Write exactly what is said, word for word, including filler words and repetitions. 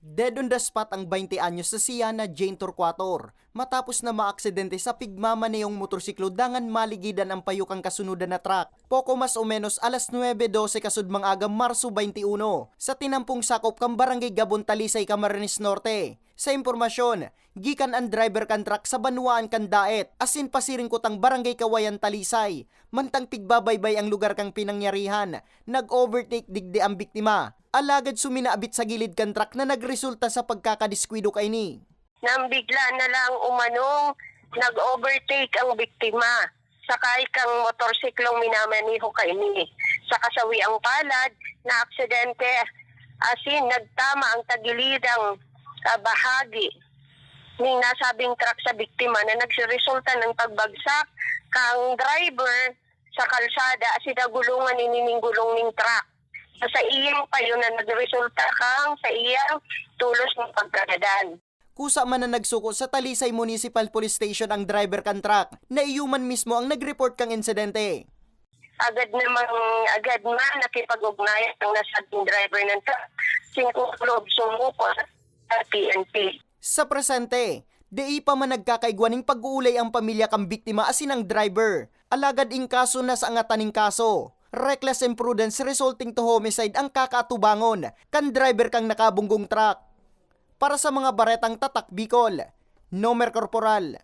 Dead on the spot ang twenty anyos na si Yana Jane Torquator matapos na maaksidente sa pigmamanehong motorsiklo dangan maligidan ang payo kan kasunodan na truck. Poko mas o menos alas nuebe dose kasudmang aga, Marso twenty-uno, sa tinampong sakop kan Barangay Gabon, Talisay, Camarines Norte. Sa impormasyon, gikan an driver kan truck sa banwaan kan Daet, asin pasiring kutang Barangay Kawayan, Talisay. Mantang pigbabaybay ang lugar kan pinangyarihan, nag-overtake digdi ang biktima. Alagad suminabit sa gilid kan truck na nagresulta sa pagkakadiskwidong kaini. Nang bigla na lang umanong nag-overtake ang biktima, sakay kang motorsiklong minamaneho kaini. Sa kasawiang palad, naaksidente, asin nagtama ang tagilidang, ah, bahagi ning nasabing truck sa biktima na nagresulta ng pagbagsak kang driver sa kalsada asin nagulungan ini ning gulong ning truck sa saiyang payo na nagresulta kang sa iyang tulos na pagkagadan. Kusa man na nagsuko sa Talisay Municipal Police Station ang driver kan truck, na iyo man mismo ang nag-report kang insidente. Agad namang, agad man nakipag-ugnayan ang nasabing driver ng truck. Singko loob sumuko sa P N P. Sa presente, dai pa man nagkakaigwa ning pag-uulay ang pamilya kan biktima asin ang driver. Alagad in kaso na sa angatan ning kaso, reckless imprudence resulting to homicide ang kakaatubangon kan driver kan nakabunggong truck. Para sa mga baretang Tatak Bicol, Nomer Corporal.